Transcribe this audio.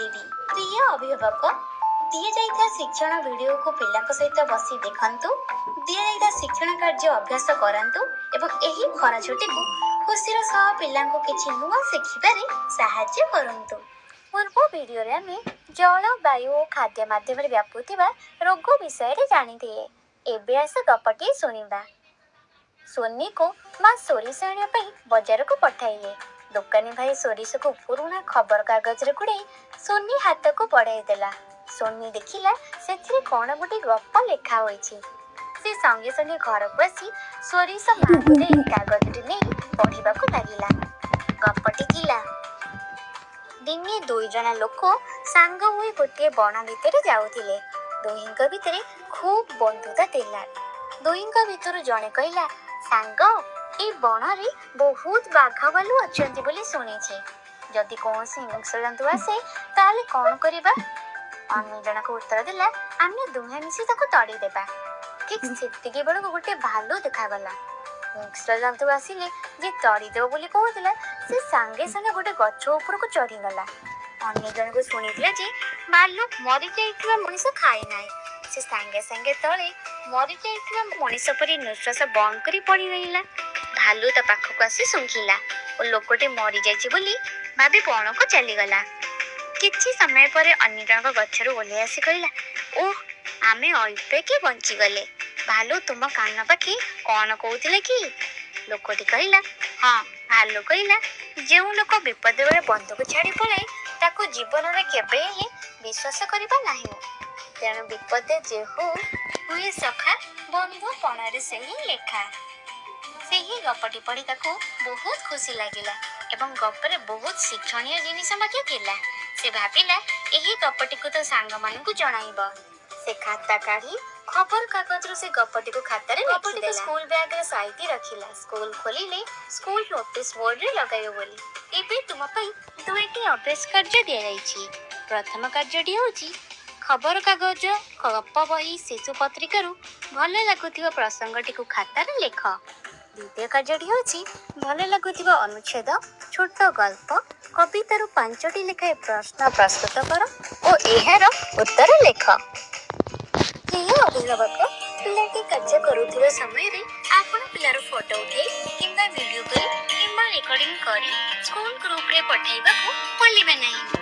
କହିଦେବି। ପ୍ରିୟ ଅଭିଭାବକ, ଦିଆଯାଇଥିବା ଶିକ୍ଷଣ ଭିଡ଼ିଓକୁ ପିଲାଙ୍କ ସହିତ ବସି ଦେଖନ୍ତୁ, ଦିଆଯାଇଥିବା ଶିକ୍ଷଣ କାର୍ଯ୍ୟ ଅଭ୍ୟାସ କରାନ୍ତୁ ଏବଂ ଏହି ଖରା ଛୁଟିକୁ ଖୁସିର ସହ ପିଲାଙ୍କୁ କିଛି ନୂଆ ଶିଖିବାରେ ସାହାଯ୍ୟ କରନ୍ତୁ। ପୂର୍ବ ଭିଡ଼ିଓରେ ଆମେ ଜଳ, ବାୟୁ ଓ ଖାଦ୍ୟ ମାଧ୍ୟମରେ ବ୍ୟାପୁଥିବା ରୋଗ ବିଷୟରେ ଜାଣିଥିଲେ। ଏବେ ଆସ ଗପଟିଏ ଶୁଣିବା। ସୋନିକୁ ମା ସୋରିଷ ଆଣିବା ପାଇଁ ବଜାରକୁ ପଠାଇଲେ। ଦୋକାନୀ ଭାଇ ସୋରିଷକୁ ପୁରୁଣା ଖବରକାଗଜରେ ଗୁଡ଼େଇ ସୋନି ହାତକୁ ବଢ଼ାଇ ଦେଲା। ସୋନି ଦେଖିଲା, ସେଥିରେ କ'ଣ ଗୋଟେ ଗପ ଲେଖା ହୋଇଛି। ସେ ସଙ୍ଗେ ସଙ୍ଗେ ଘରକୁ ଆସି ସୋରିଷ ମାଙ୍କୁ ଦେଇ କାଗଜଟି ନେଇ ପଢ଼ିବାକୁ ଲାଗିଲା। ଗପଟି ଥିଲା, ଦିନେ ଦୁଇ ଜଣ ଲୋକ ସାଙ୍ଗ ହୋଇ ଗୋଟିଏ ବଣ ଭିତରେ ଯାଉଥିଲେ। ଦୁହିଁଙ୍କ ଭିତରେ ଖୁବ୍ ବନ୍ଧୁତା ଥିଲା। ଦୁହିଁଙ୍କ ଭିତରୁ ଜଣେ କହିଲା, "ସାଙ୍ଗ, ଏଇ ବଣରେ ବହୁତ ବାଘ ଭାଲୁ ଅଛନ୍ତି ବୋଲି ଶୁଣିଛି। ଯଦି କୌଣସି ହିଂସ୍ର ଜନ୍ତୁ ଆସେ, ତାହେଲେ କ'ଣ କରିବା?" ଅନ୍ୟ ଜଣକ ଉତ୍ତର ଦେଲା, "ଆମେ ଦୁହେଁ ମିଶି ତାକୁ ତଡ଼ିଦେବା।" ଠିକ୍ ସେତିକି ବେଳକୁ ଗୋଟେ ଭାଲୁ ଦେଖାଗଲା। ହିଂସ୍ର ଜନ୍ତୁ ଆସିଲେ ଯେ ତଡ଼ିଦେବ ବୋଲି କହୁଥିଲା, ସେ ସାଙ୍ଗେ ସାଙ୍ଗେ ଗୋଟେ ଗଛ ଉପରକୁ ଚଢ଼ିଗଲା। ଅନ୍ୟ ଜଣକୁ ଶୁଣିଥିଲା ଯେ ଭାଲୁ ମରିଯାଇଥିବା ମଣିଷ ଖାଏ ନାହିଁ। ସେ ସାଙ୍ଗେ ସାଙ୍ଗେ ତଳେ ମରିଯାଇଥିବା ମଣିଷ ପରି ନିଃଶ୍ୱାସ ବନ୍ଦ କରି ପଡ଼ି ରହିଲା। ଭାଲୁ ତା ପାଖକୁ ଆସି ଶୁଙ୍ଘିଲା ଓ ଲୋକଟି ମରିଯାଇଛି ବୋଲି ଭାବି ବଣକୁ ଚାଲିଗଲା। କିଛି ସମୟ ପରେ ଅନ୍ୟ ଜଣକ ଗଛରୁ ଓହ୍ଲେଇ ଆସି କହିଲା, "ଓଃ, ଆମେ ଅଳ୍ପକେ ବଞ୍ଚିଗଲେ। ଭାଲୁ ତୁମ କାନ ପାଖେ କ'ଣ କହୁଥିଲେ କି?" ଲୋକଟି କହିଲା, "ହଁ, ଭାଲୁ କହିଲା, ଯେଉଁ ଲୋକ ବିପଦ ବେଳେ ବନ୍ଧୁକୁ ଛାଡ଼ି ପଳାଏ, ତାକୁ ଜୀବନରେ କେବେ ହେଲେ ବିଶ୍ୱାସ କରିବା ନାହିଁ। ତେଣୁ ବିପଦେ ଯେହୁ ହୁଏ ସଖା, ବନ୍ଧୁ ପଣରେ ସେହି ଲେଖା।" ସେହି ଗପଟି ପଢ଼ି ତାକୁ ବହୁତ ଖୁସି ଲାଗିଲା ଏବଂ ଗପରେ ବହୁତ ଶିକ୍ଷଣୀୟ ଜିନିଷ ମଧ୍ୟ ଥିଲା। ସେ ଭାବିଲା, ଏହି ଗପଟିକୁ ତ ସାଙ୍ଗମାନଙ୍କୁ ଜଣାଇବ। ସେ ଖାତା କାଢ଼ି ଖବର କାଗଜରୁ ସେ ଗପଟିକୁ ଖାତାରେ ଲେଖିଦେଲା। ସ୍କୁଲ ବ୍ୟାଗରେ ସାଇତି ରଖିଲା, ସ୍କୁଲ ଖୋଲିଲେ ସ୍କୁଲ ନୋଟିସ ବୋର୍ଡରେ ଲଗାଇବ ବୋଲି। ଏବେ ତୁମ ପାଇଁ ଦୁଇଟି ଅଭ୍ୟାସ କାର୍ଯ୍ୟ ଦିଆଯାଇଛି। ପ୍ରଥମ କାର୍ଯ୍ୟଟି ହେଉଛି, ଖବରକାଗଜ, ଗପ ବହି, ଶିଶୁ ପତ୍ରିକାରୁ ଭଲ ଲାଗୁଥିବା ପ୍ରସଙ୍ଗଟିକୁ ଖାତାରେ ଲେଖ। ଦ୍ୱିତୀୟ କାର୍ଯ୍ୟଟି ହେଉଛି, ଭଲ ଲାଗୁଥିବା ଅନୁଚ୍ଛେଦ, ଛୋଟ ଗଳ୍ପ, କବିତାରୁ ପାଞ୍ଚଟି ଲେଖାଏଁ ପ୍ରଶ୍ନ ପ୍ରସ୍ତୁତ କର ଓ ଏହାର ଉତ୍ତର ଲେଖ। ପ୍ରିୟ ଅଭିଭାବକ, ପିଲାଟି କାର୍ଯ୍ୟ କରୁଥିବା ସମୟରେ ଆପଣ ପିଲାର ଫଟୋ ଉଠାଇ କିମ୍ବା ଭିଡ଼ିଓ କରି କିମ୍ବା ରେକର୍ଡିଂ କରି ସ୍କୁଲ ଗ୍ରୁପରେ ପଠାଇବାକୁ ଭୁଲିବେ ନାହିଁ।